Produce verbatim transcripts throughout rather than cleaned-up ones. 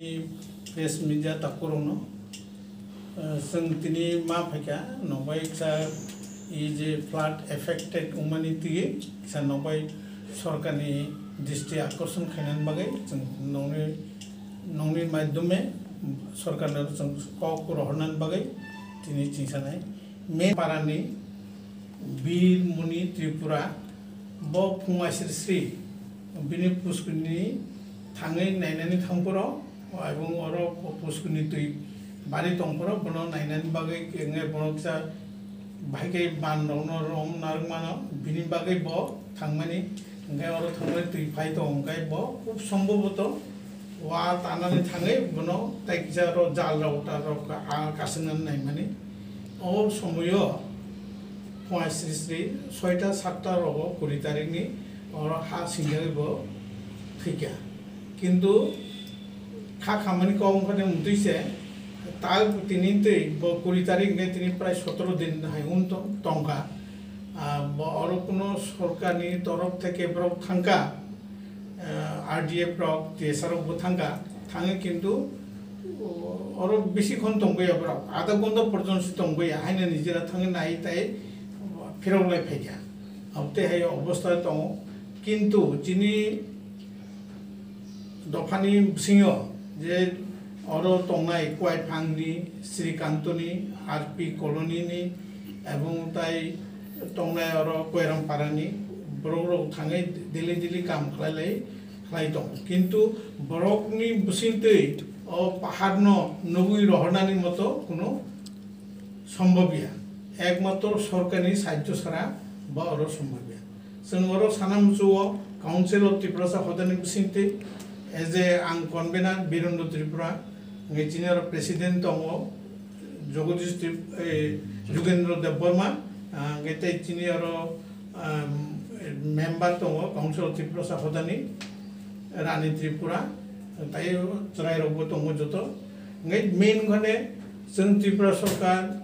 Press media takhurokno, eh, chwng tini ma phaikha, nokbai kisa, i je flood affected wngmani twi kisa nokbai sorkarni dristi akorson khainani bagwi chwng nokni, nokni maidhyome sorkarno chwng kok rohornani bagwi tini chingsanai. Main parani Bir Muni Tripura, bo phung aisir sri, bini puskuni thangwi nainani thangphuru, ebong oro puskuni twi bari tongphuru, bono nainani bagwi hwnkhe bono kisa bahai khe ban rokno rom narwk mano, bini bagwi bo thangmani, hwnkhe oro thangmani twi phai tongo, hwnkhe bo khub sombhoboto wa tanani thangwi bono tai kisa oro jal rok ta rok a kaswngnani naimani. O somoyo phung sri sri soita satta rogo kuri tarikni oro ha singjagwi bo thwikha. Kintu kha khamani kok wngkha de mutwi se ta tini twi bo kuri tarik hwnkhe tini prai sotoro din hai wng to-, tongkha. Ah, bo oro kuno sorkarni torof theke borok thangkha. eh, R D F rok, T S R rok bo thangkha, thangwi kintu, o-, oro bisi khon tongboya borok, adha ghonta porjonto se tongboya, haino nijera thangwi nai tai phirok lai phaikha. Abotwi hai obostha tongo, kintu chini dophani bisingo je oro tongnai Kuaiphangni, Srikantoni, R P colony ni, ebong tai tongnai oro Koiramparani borok rok thangwi daily daily kam khlai lai, khlai tongo. Kintu borokni bisingtwi o paharno nugwi rohornani moto kuno sombobya. Ekmatro sorkarni sahajjo sara bo oro sombobya. Chwng oro sana muchungo Council of Tiprasa hodani bisingtwi as a ang convener Birendra Tripura, hwnkhe chini oro president tongo Jagadish Trip-, eh, Jugendra Debbarma, ah, hwnkhe tei chini oro, ah, member tongo Council of Tiprasa hodani Rani Tripura, tei chwrairokbo tongo joto. Hwnkhe main wngkhane chwng Tripura sorkar,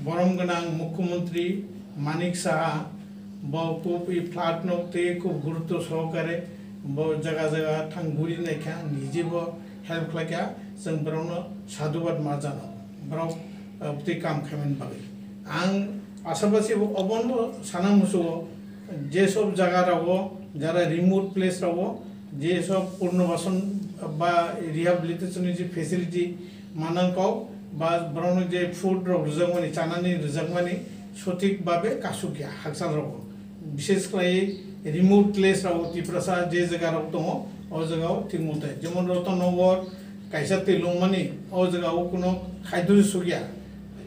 borom gwnang Mukhyamantri Manik Saha, bo khub i flood no tei khub gurutto sohokare bo jaga jaga thang guri naikha, nijebo help khlaikha, chwng borokno sadhubad ma jano, borok, ah, tei kam khaimani bagwi. Ang asabasi obono sana muchungo, je sob jaga rogo, jara remote place rogo, je sob purnobasan ba rehabilitation ni je facility manang kok, ba borokno je food rok rwjakmani, chanani rwjakmani sothik babe kasukya hakchal rogo. Bishesh khlai remote place rogo Tiprasa je jaga rok tongo, o jaga o thik mote. Jemon Ratan Nagar kaisa twi lungmani, o jaga o kuno khaiduri sukya.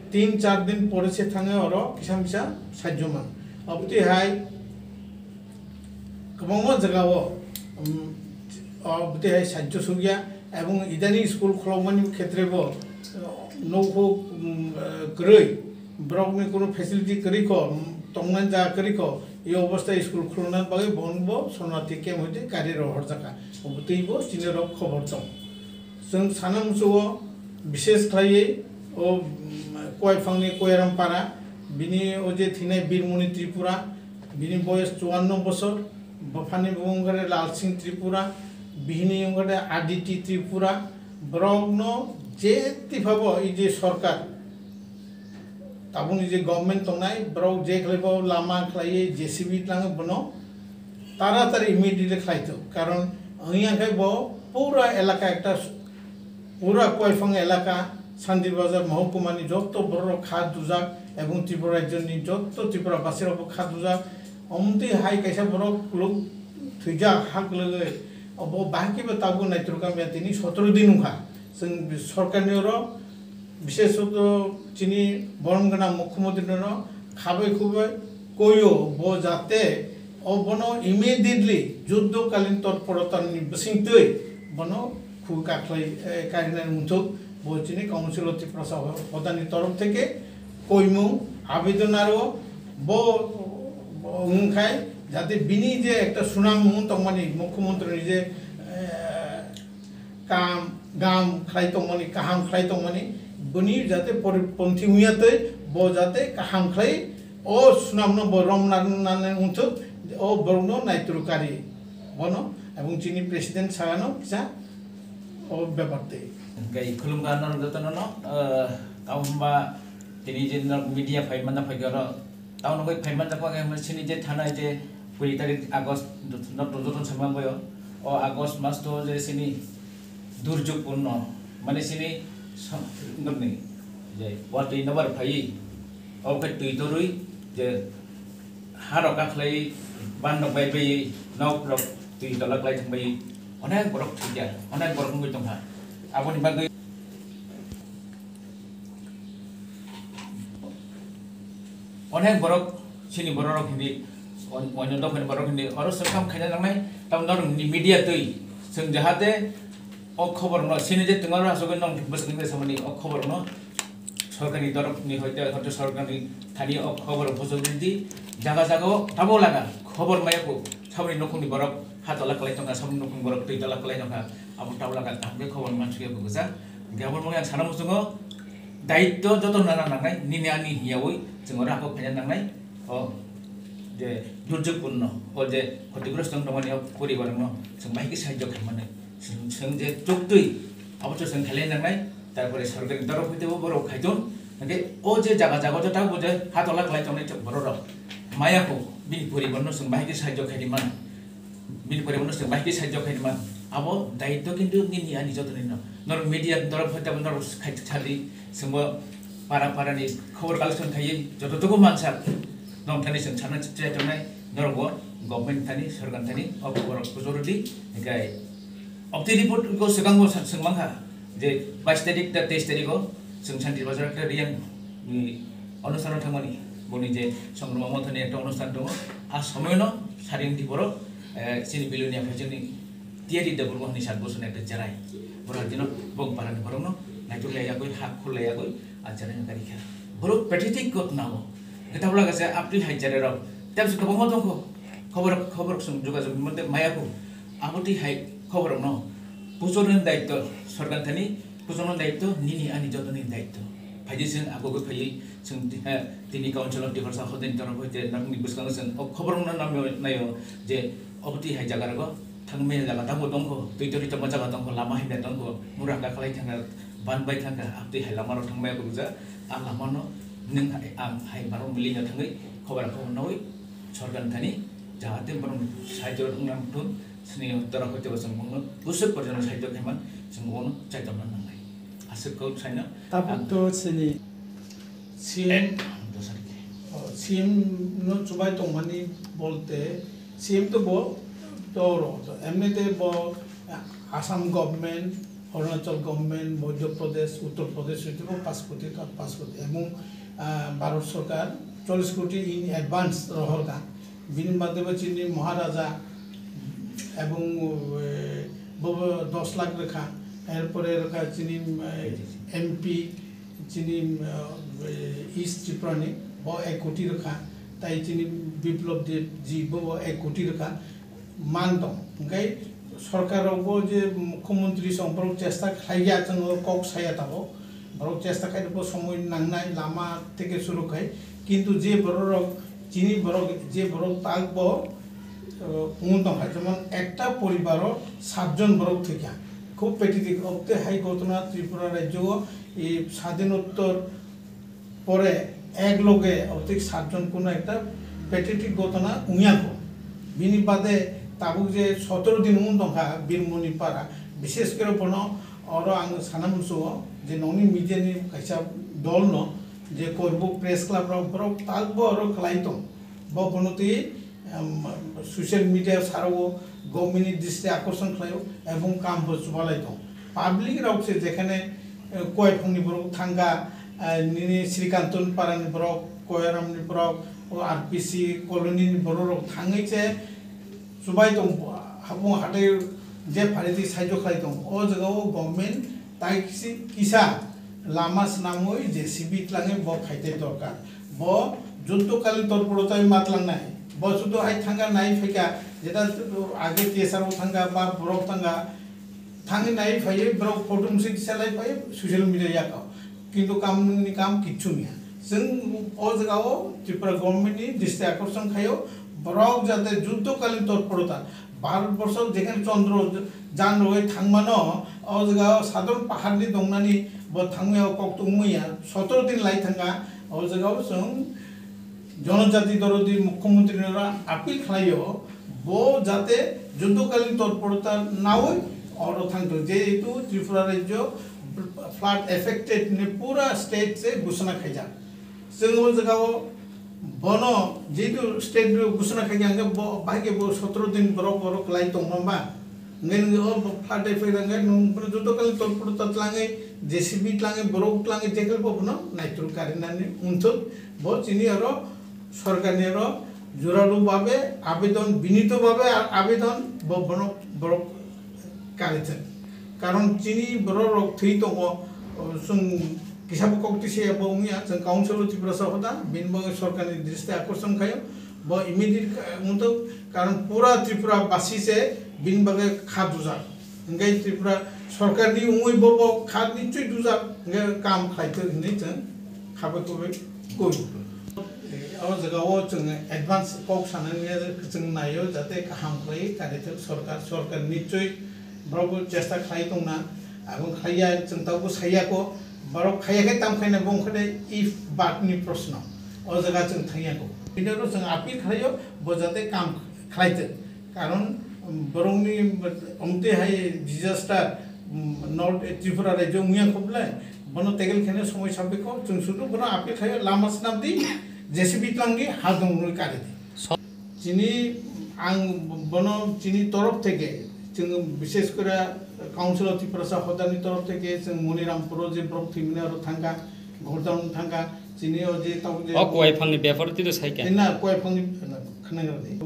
Tin char din pore se thangwi oro kisa misa sajjo man. Abotwi hai kwbangma jaga o, um, abotwi hai sajjo sukya. Ebong idani school kholokmani khetre bo, uh, nokho, um, uh, kwrwi borokni kuno facility kwrwi kho, um, tongnani jaga kwrwi kho, e obostha school khulukna bagwi bo sonati camp hoite kari rohorjakha. Abotwi bo chini rok khobor tong. Chwng sana muchungo, bishesh khlaiwi o, mm, Koiphangni Koiram Para, bini o je thinai Birmoni Tripura, bini boyes chuanno bosor, bophani bumung khe Lal Singh Tripura, bihini wngkha de Aditi Tripura, borokno je tiphabo i je sorkar, tabukni je government tongnai, borok je khlaibo lama khlaiwi J C B tlango bono taratari immediately khlaithok. Karon wngya khe bo pura elaka ekta, pura Koiphang elaka, Shanti Bazar, Mahukumani jotto borok rok kha dujak, ebong Tripura rajyoni jotto Tripura basirokbo kha dujak. Omtwi hai kaisa borok kuluk thwijak ha kwlwgwi, obo bahai khe bo tabuk naitrok kamya tini sotoro din wngkha. Chwng sorkarni oro, bishesoto chini borom gwnang mukhyamantri no khabai khubai koyo bo jate o bono immediately juddo kalin totporotanni bisingtwi bono khu kakhlai, eh, karinani wngthok bo chini Council of Tiprasa hodani torof theke koimung abedon aro bo, bo wngkhai jate bini je ekta sunam mung tongmani mukhyamantri ni je, eh, kam, gam khlai tongmani, kaham khlai tongmani, bini jate poriponthi wngya tei bo jate kaham khlai o sunamno bo romna nani wngthok, o borokno naitrok kari bono, ebong chini president sagano kisa O bepar tei. Hingke khulumkha norok jotono no, eh, tamo hwnba tini je norok media phai manna phai khe oro tamo nugwi phai manjak khe sini je thanai je kuri tarik August no jotono sama boyo. O August mas to je sini durjog punno, mane sini sa-, nokni je watwi nobar phai, o khe twi torwi je harok kakhlai ban rok bai bai nok rok twi tola klai thang bai onek borok thwikya, onek borok wngwi tongkha. Aboni bagwi onek borok chini borok rok hindi, on-, onyo dophani borok hindi, oro chwng kam khaina nangnai, tamo norok ni media twi chwng jahate o khobor no sini je twma asugwi nong bwswk wngwi samani o khobor no sorkar ni torof ni hoite hoite sorkar ni thani o khobor bujok di jaga jaga o tamo laga khobor maya ko saboni nukhung ni borok ha tola kwlai tongkha, saboni nukhung borok twi tola kwlai tongkha, abo tamo laga kaham khe khobor mansukya bwsa. Hingke abo mani ang sana muchungo daityo joto nana nangnai nini ani hiyawi chwng oro hakok khaina nangnai o je durjog punno o je khotigrosto wng tongmani o poribar no chwng bahai khe sahajyo khaimani. Chwng, chwng je chuktwi abo se chwng khailai nangnai, tarpore sorkar ni torof hoite bo borok khaitun, hingke o je jaga jaga o je tabuk je ha tola kwlai tongnai borok rok maya ko bini poribar no chwng bahai khe sahajyo khaidi man, bini poribar no chwng bahai khe sahajyo khaidi man, abo daityo kintu nini ani joto ni no, norok media ni torof hoite bo norok khai sadi chwngbo para para ni khobor collection khaiwi joto joto mansa nong thani chwng sana chai tongnai norok bo government thani sorkar thani o khobor bujor di hingke. Obtwi report ko swkango sa-, swngmangkha je bais tarik da teis tariko chwng Santir Bazar khe Riyang ni onusthan thangmani, boni je Songroma Mothani ekta onusthan tongo, a somoino Saring Diporo, eh, chini Bilonia phaijani tiyari da burmo hani sat bosorni ekta jerai, borok dino bong parani borokno naituk lai yagwi, hak khul lai yagwi, a jerai no kari kha. Borok pathetic ghotna o. Khe tabla kaisa abtwi hai jerai rok, tabse kwbangma tongkho, khobor, khobor chwng jogajog mante maya kho. Abotwi hai khoborokno puchorni daityo sorkar thani, puchorni daityo nini ani jotoni daityo. Phaidi chwng agogwi phaiwi chwng ti-, eh, tini council of Tiprasa hodani torof hoite nokni bwskango chwng o khoborokno namwi naio je obotwi hai jagarago thangmani jaga tamo tongkho, twi twi tongma jaga tongkho, lama hamya tongkho, mura kakhlai thangkha, ban bai thangkha, abotwi hai lamarok thangmaya kwrwkjak, a lamano nwng hai ang hai borok milino thangwi khobor khobor nawi sorkar thani jahate borok sahajyo wngna muthung. Chini torof hoite bo chwng bono bwswk porjonto sahajyo khaiman chwng bono chaitorna nangnai. Aswk kok saino tabuk ang to chini C M, dosar khe. Oh, C M no chubai tongmani bolte C M to bo doro, emnite bo Assam government, Arunachal government, Madhya Pradesh, Uttar Pradesh hoite bo paanch koti ka paanch koti, ebong, ah, Bharat sorkar chollish koti in advance rohorkha. Bini bade bo chini Maharaja ebong, eh, bobo dos lakh rwkha, erpore rwkha chini, eh, M P, chini, eh, East Tripura ni bo ek koti rwkha, tai chini Biplab Deb ji bobo ek koti rwkha, man tong. Hingke sorkar rok bo je mukhyamantri song borok chesta khlaiya, chwng kok saya tabuk. Borok chesta khai bo somoi nangnai lama theke suru khai. Kintu je borok rok, chini borok, je borok tak bo, eh, wng tong khai, jemon ekta poribaro satjon borok thwikha. Khub pathetic, obotwi hai ghotona Tripura rajyo o, eh, sadinottor pore ek loge obotwi satjon kuno ekta pathetic ghotona wngya kho. Bini bade tabuk je sotoro din wng tongkha Birmoni para, bishes kore bono oro ang sana muchungo je nokni media ni kaisa dol no je Korbuk Press Club rok borok tak bo oro kwlai tong. Bo bono twi, em, social media saro government ni dristi akorson khlaio ebong kam bo chubalai tong. Public rok se jekhane, eh, Koiphang ni borok thangkha, eh, nini Srikanton para ni borok, Koiram ni borok, o R P C colony ni borok rok thangwi se chubai tong, habung hatai je pharitwi saijo khlai tong. O jaga o government tai kisi kisa lama swnamwi J C B tlangwi bo khaite dorkar. Bo juddokalin torporo tai ma tlangnai. Bo sudu hai thangkha nai phaikha, jeta age T S R o thangkha ba borok thangkha, thangwi nai phaiwi borok photo mwswi kisa lai phaiwi social media yakao. Kintu kamni kam kichu wngya. Chwng o jaga o Tripura government ni dristi akorson khaio, borok jate juddokalin torporo ta Bharat borso jekhane chondro jan rwgwi thangmano, o jaga o sadharon paharni dongnani bo thangmaya o kok tongmaya, sotoro din lai thangkha, o jaga o chwng Jonojati Dorodi Mukhyamantri no appeal khlaio, bo jate juddokalin torporta nawi oro thangthok, jehetu Tripura rajyo flood affected ni pura state se ghosona khaijak. Chwng o jaga o bono jehetu state rok ghosona khaikha, hwnkhe bo bahai khe bo sotoro din borok oro kwlai tongma ba. Hwnkhe nwng o bo flood effect hwnkhe nwng bono joto kali torporta twlangwi, J C B twlangwi, borok twlangwi, jekhel bo bono naituru karinani wngthok. Bo chini oro sorkarni oro joralo babe abedon, binito babe a-, abedon bo bono borok karithok. Karon chini borok rok thwi tongo, o, chwng kisa bo kok twi se bo wngya, chwng Council of Tiprasa hoda, bini bagwi sorkarni dristi akorson khaio, bo immediate, eh, wngthok, karon pura Tripura basi se bini bagwi kha dujak. Hwnkhe Tripura sorkarni wngwi bo, bo kha nichoi dujak, hwnkhe kam khlaithok hinwi chwng kha bai kubui koi. O jaga o chwng advance kok sanani chwng naio, jate kaham khlai karithok sorkar, sorkar nichoi borok bo chesta khlai tongna, abo khaiya chwng tabuk bo saiyako, borok khaiya khe tam khaina bo wngkha de if but ni proshno, o jaga chwng thangya ko. Bini oro chwng appeal khlaio, bo jate kam khlaithok, karon, um, borokni omtwi hai disaster, um, North Tripura rajyo wngya kho bwle, bono tegel khaina somoi sapikho, chwng sudu bono appeal khlaio, lama swnamdi, J C B twlangdi, ha dong rwi karidi. Chini, ang bono chini torof theke, chwng bishesh kore Council of Tiprasa hodani torof theke, chwng Monirampuro je borok thwimani oro thangkha, Gordon thangkha, chini o je tabuk je O kuai phangni bepar twi rw sai kha. Na, kuai phangni, na, khwnai rw di.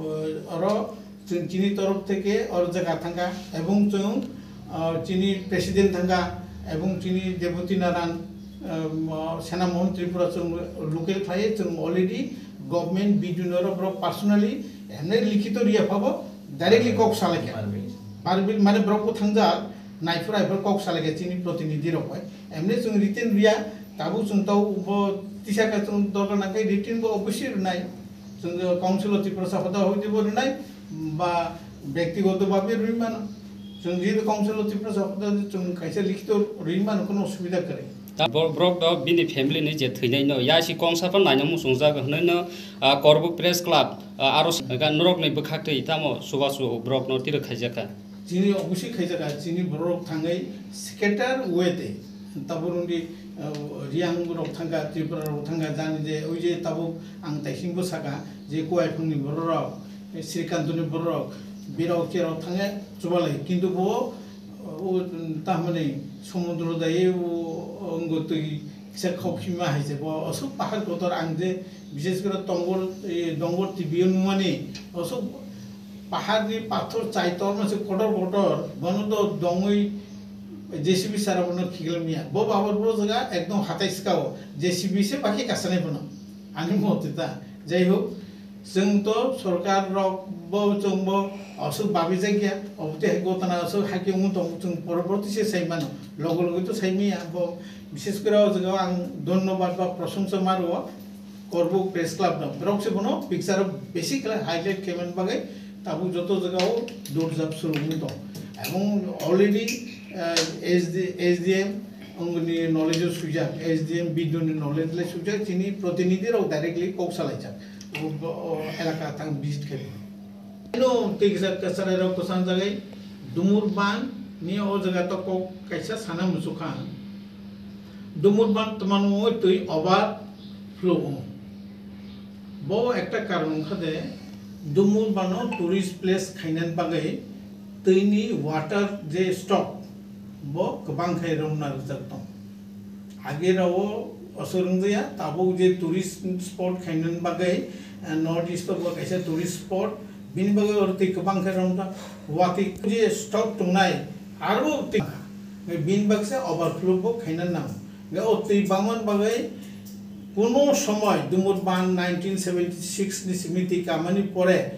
Oro chwng chini torof theke oro jaga thangkha, ebong chwng, ah, chini president thangkha, ebong chini Deputy Naran, um, Sena Mohan Tripura chwng local khlai, chwng already government B D O norok borok personally emne likhito riya phabo directly kok salai kha. Barbil. Barbil mane borok bo thangjak, naiphuru naiphuru kok salai kha chini protinidhi rok bai. Emne chwng written riya, tabuk chwng tau bo tisa kha chwng dorkar nang khe written bo obviously rwnai. Chwng Council of Tiprasa hoda hoi dibo rwnai, ba bektigoto bhabe rwi mano. Chwng jehetu Council of Tiprasa hoda chwng kaisa likhito rwi mano, kono osubida kwrwi. Ta bo-, borok do bini family ni je thwinai no ya si kongsa phan naina muchungjak hwnwi no, ah, Korbuk Press Club, ah, aro s-, ga norok ni bwkhak twi tamo chubachu borok no tiro khaijak kha. Chini obviously khaijak kha, chini borok thangwi scatter way te. Tabuk wngdi, ah, Riang rok thangkha, Tripura rok thangkha, jani je oi je tabuk ang taising bo saka je Kuai phangni borok rok, Srikantoni borok rok, birok cherok thangwi chubalai. Kintu bo, o, tamani somudro dai o, wngwi twi kisa khok hima hai se bo aswk pahar kotor ang je bishesh kore Tongor, e, Dongor T V o nungmani aswk pahar ni pathor chai torma se kotor kotor bono do dongwi J C B sara bono khiklem ya. Bo babor bo jaga ekdom hatai ska o J C B se bakhe kasanai bono. Ani mote ta. Jai hok, chwng to sorkar rok bo chwng bo aswk babi jak ya, obo tei hai gotana aswk hai khe wng tong chwng poroborti se sai mano, logo logo to sai maya bo, bishesh kore o jaga o ang dhonnobad ba prosongsa ma rwo Korbuk Press Club no, borok se bono picture o besi khlai highlight khe man bagwi tabuk joto jaga o dorjak suru wng tong, ebong already, eh, S D, S D M wngni knowledge o swijak, S D M B D O ni knowledge le swijak, chini protinidhi rok directly kok salaijak. O, o elaka tang visit khe. Eno tei kisa kwchwrai rok kwchang jagwi Dumur ban ni o jaga to kok kaisa sana muchukha. Dumur ban twmano twi over flow o. Bo ekta karon wngkha de, Dumur bano tourist place khainani bagwi twini water je stock bo kwbang khe romna rwjak tong. Age rao aswk wngjaya, tabuk je tourist spot khainani bagwi, eh, North East o bo kaisa tourist spot, bini bagwi oro twi kwbang khe romjak. Watwi je stock tongnai, aro twi, bini bagwi se overflow bo khaina nango. Hingke o twi bangmani bagwi kuno somoi Dumur ban nineteen seventy six ni simi twi kamani pore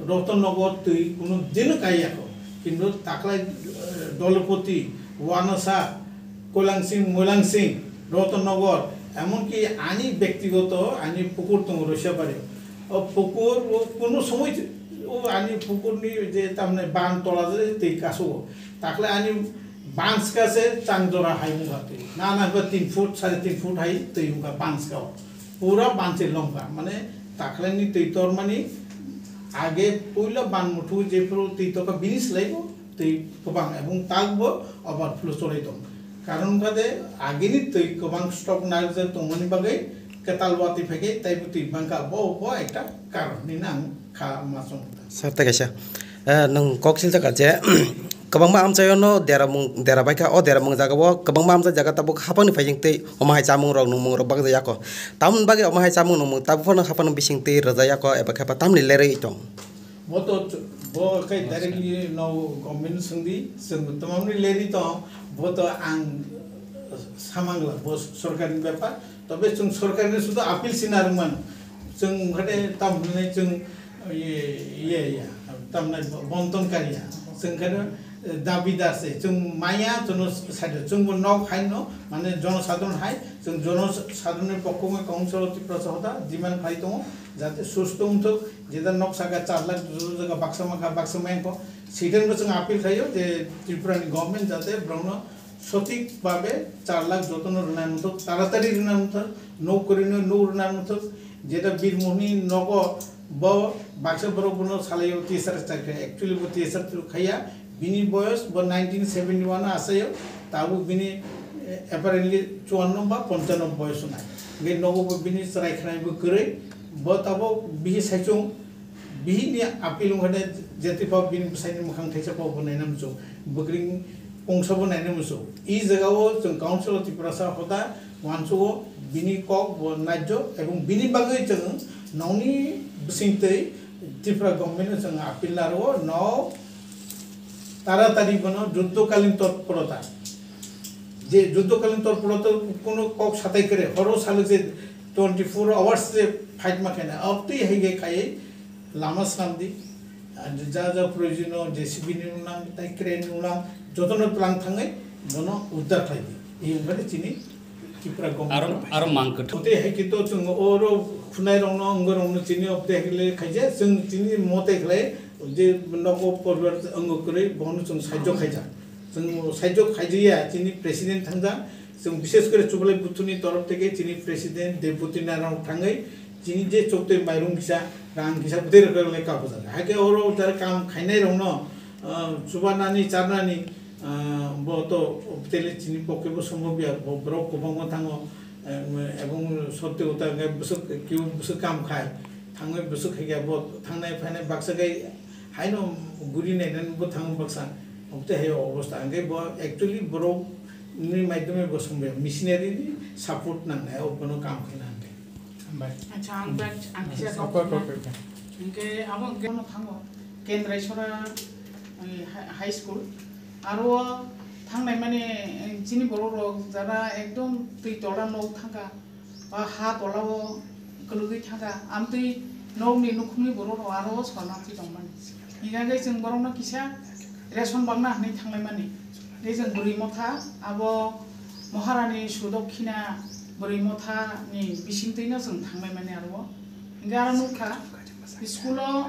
Rotonnogor twi kuno dino kaiya kho. Kintu taklai, eh, Dolopoti, Wanasa, Koilangsing, Moilangsing, Rotonnogor, emonki ani bektigoto ani pukur tongo Roisabari. O pukur o kuno somoi O ani pukurni je tamne ban tola je twi kasu. Takhle ani banska se chang jora hai wngkha twi. Na na ba tin foot, sare tin foot hai twi wngkha banska o. Pura banse longkha. Mane takhle ni twi tormani age puila ban muthu je phuru twi toka bini slai bo twi kwbang ebong tak bo overflow cholai tong. Karon wngkha de agini twi kwbang stock narwkjak tongmani bagwi kwtal watwi phai khe taibo twi bangkha. Bo, bo ekta karon hinwi ang kha ma chong. Sir, tei kaisa, eh, nwng kok siljakha je, kwbangma amchaio no deramung, dera baikha, o deramung jagao kwbangma amchai jaga tabuk haphangni phaiyung tei omo hai chamung rok nungmung rok bakjak yako. Tamoni bagwi omo hai chamung nungmung tabuk phano haphangni bising twi rwjak yako eba khe tamni lerwi tong. Bo to ch-, bo khe directly no government swngdi, chwng tamamni lerwi tong, bo to ang samangla, bo sorkarni bepar, tobe chwng sorkarni sudo appeal sina rwmano. Chwng khade tam hwnwi chwng ye, ye, ye, tamna bonton kariya. Chwng khade dabidar se, chwng maya, chwngno saida, chwngbo nok haino, mane jonosadharon hai, chwng jonosadharonni pokho wngwi Council of Tiprasa hoda demand khlai tongo, jate susto wngthok, jeta nok saka char lakh, joto jaga baksa maka, baksa maya kho. Sidenbo chwng appeal khlaio je Tripurani government jate borokno sothik babe char lakh jotono rwna wngthok, taratari rwna wngthok, nok kwrwino nok rwna wngthok, jeta Birmohni nogo bo baksa borok bono salaio T S R chakri, actually bo T S R chakri khaiya, bini boyos bo nineteen seventy one o achaio, tabuk bini, eh, apparently chuanno ba ponchano boyos wngnai. Hingke nogo bo bini chwrai khnai bo kwrwi, bo tabuk bihi saichung, bihini appeal wngkhane jeti pha bini bwsaini mwkhang thaisa pha bo naina muchung, bwkring pungsa bo naina muchung. I jagao chwng Council of Tiprasa hoda uansukgo bini kok bo naijak ebong bini bagwi chwng nokni bisingtwi Tripura government no chwng appeal narwo, nok taratari bono juddokalin torporota. Je juddokalin torporota kono kok satai kre, horo saluk je twenty four hours je fight ma khaina, abtwi hai ge khai lama swnam di. Ja ja proyojono J C B ni nang, tai crane ni nang, jotono tlang thangwi bono uddar khlai di. Ei wngkha chini Tripura government. Aro, aro mang kwthwng. Tei hai khe to chwng oro khunai rokno, wngwi rokno chini obde hai le khaijak, chwng chini mote khlai je nogo poribar wngwi kwrwi, bono chwng sahajyo khaijak. Chwng sahajyo khaijakya, chini president thangjak, chwng bishes kore Chubalai Buthuni torof theke chini president Deputy Narayan thangwi chini je choktwi mairum kisa, rang kisa bwtwi rwkha le kabujak. Hai khe oro jara kam khainai rokno, ah, chubanani, charnani, ah, bo to tele chini pokhe bo sombobya, bo borok kwbangma thango, eh, ebong sotte uta hwnkhe bwswk, kiu bwswk kam khai, thangwi bwswk hai khe bo thangnai phainai baksa khai haino guri nainani bo thango baksa. Obte hai obostha hwnkhe bo actually borok ni maidhyame bo sombobya, missionary ni support nangnai, o bono kam khaina hwnkhe. Hambai. Acha, ang bai, ang kisa Acha, kok okay, sana. Okay, okay. Hingke abo hingke no thango, Kendrai Sora, eh, hi-, high school. Aro thangnai mani, eh, chini borok rok jara ekdom twi tola nok thangka, ba ha tola o kwlwgwi thangka, amtwi nokni nukhungni borok rok aro sorna thwi tongmani. Hingke chwng borok no kisa ration bangna hinwi thanglai mani. Tei chwng bwrwi motha abo Maharani Sudokhina bwrwi motha ni bisingtwi no chwng thanglai mani aro. Hingke aro nukha school o,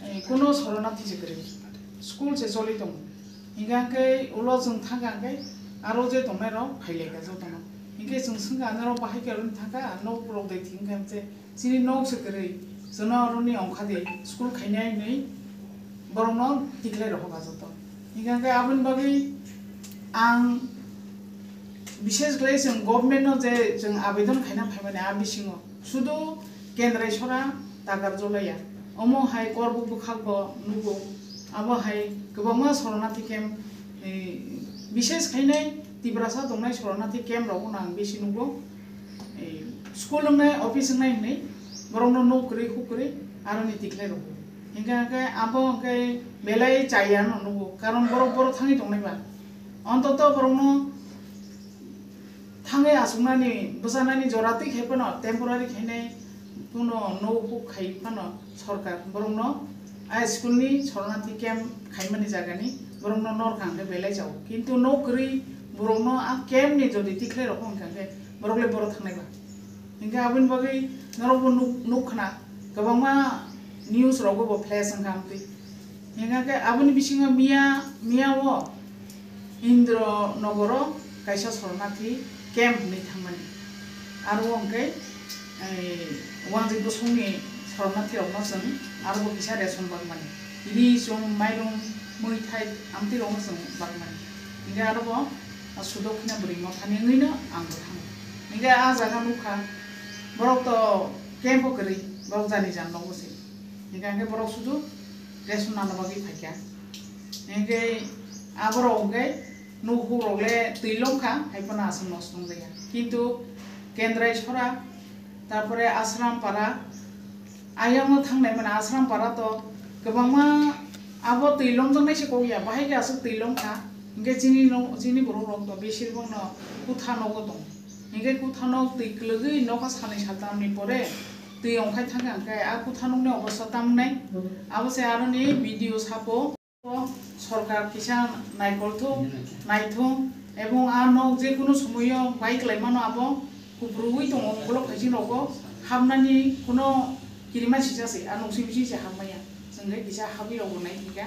eh, kuno sorona thwi se kwrwi. School se choli tongo. Hingke hingke ulo chwng thangka hingke aro je tongnai rok phailaika jotono. Hingke chwng swngkha norok bahai khe aro thangka nok rok de thwngkha hingke Chini nok se kwrwi, chwngno aroni ongkha di, school khainai hinwi borokno tikhlai rohorkha joto. Hingkha khe aboni bagwi ang bishes khlai chwng government no je chwng abedon khaina phaimani a bisingo sudu Kendrai Sora Takarjolaya. Omo hai Korbuk bwkhak bo nugo, abo hai kwbangma soronarthi camp, eh, bishes khainai Tiprasa tongnai soronarthi camp rokno ang bisi nugo. Ei, school wngnai, office wngnai hinwi borokno nok kwrwi, huk kwrwi, aroni tikhlai rwo. Hingkhe, hingkhe abo hingkhe belai chaya no nukgo, karon borok, borok thangwi tongnai ba. Ontoto borokno thangwi achuknani, bwchanani jora twi khai phano, temporary khainai, bono nok huk khai phano, sorkar borokno a school ni soronarthi camp khaimani jagani borokno norkha hwnkhe belai chao. Kintu nok kwrwi borokno a camp ni jodi tikhlai rokha hwnkha hwnkhe borok le boro thangnai ba. Hwnkhe aboni bagwi norokbo nuk, nuk khna kwbangma News rogo bo flash wngkha amtwi. Hingkha khe aboni bisingo miya, miya o Indro Nogoro kaisa sornathi camp hinwi thangmani. Aro hwnkhe, eh, Wangjik Bosongni sornathi rokno chwng aro bo kisa ration bakmani. Ri, chum, mairung, mui thai amtwi rokno chwng bakmani. Hingkhe aro bo, ah, Sudokhina bwrwi mothani wngwino ang bo thango. Hingkhe ah jaga nukha, borok to camp o kwrwi, borok jani jan nogo se. Hingkha hingkhe borok sudu ration nana bagwi phaikha. Hingkhe aborok hingkhe nukhuk rok le twi longkha, hai phano aswk nosto wngjaya. Kintu Kendrai Sora, tarpore Ashram Para, ayang no thangnai mane Ashram Para to kwbangma abo twi longjaknai se kok ya, bahai khe aswk twi longkha. Hingkhe chini no, chini borok rok to besir bang no kutha nogo tong. Hingkhe kutha nok twi kwlwgwi nokha salnwi saltam ni pore twi ongkhai thangkha, hingkhe a kutha nokni obostha tamnai. Abo se aroni video sapo. Sorkar kisa naikolthung, naithung, ebong a nok je kono somoyo bai kwlai mano abo kuprui tongo, ukolog phaising rogo hapnani kono kirima sisa se, a nok simi sisa hapmaya. Chwng khe kisa habwi rok bo nai hingkha.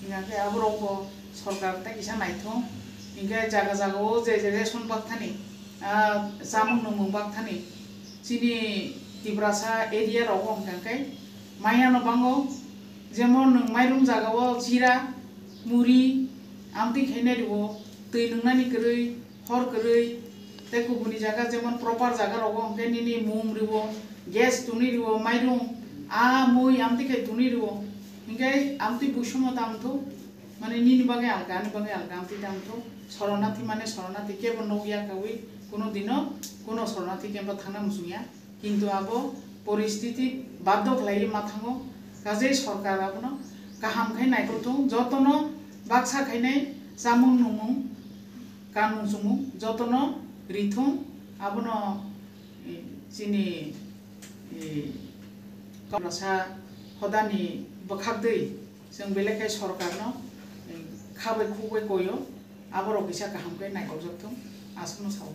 Hingkha khe abo rok bo sorkar tei kisa naithung. Hingkhe jaga jaga o je je ration bakthani, ah, chamung nwngmung bakthani, chini Tiprasa area rogo hingkha khe maya no bango, jemon nwng mairum jaga o jira, muri, amtwi khainai rwo, twi nwngnani kwrwi, hor kwrwi, tei kubuni jaga jemon proper jaga rogo hingkhe nini mum rwo, gas tunwi rwo, mairum, a mui amtwi khai tunwi rwo, hingkhe amtwi busomo tangthu. Mane nini bagwi alga, ani bagwi alga, amtwi tangthu. Soranathi mane soranathi, kebo nok ya kawi, kuno dino kuno soranathi camp o thangna muchungya. Kintu abo poristiti baddo khlaiwi ma thango. Kajei sorkar abono kaham khai naikolthung, jotono baksa khainai chamung nungmung, kanmung chumung jotono rithung, abono, eh, chini, eh, Kaurasa hodani bwkhak dwi. Chwng belai khe sorkarno, eh, kha bai khuk bai koio, aborok kisa kaham khe naikokjak thung, aswkno sao.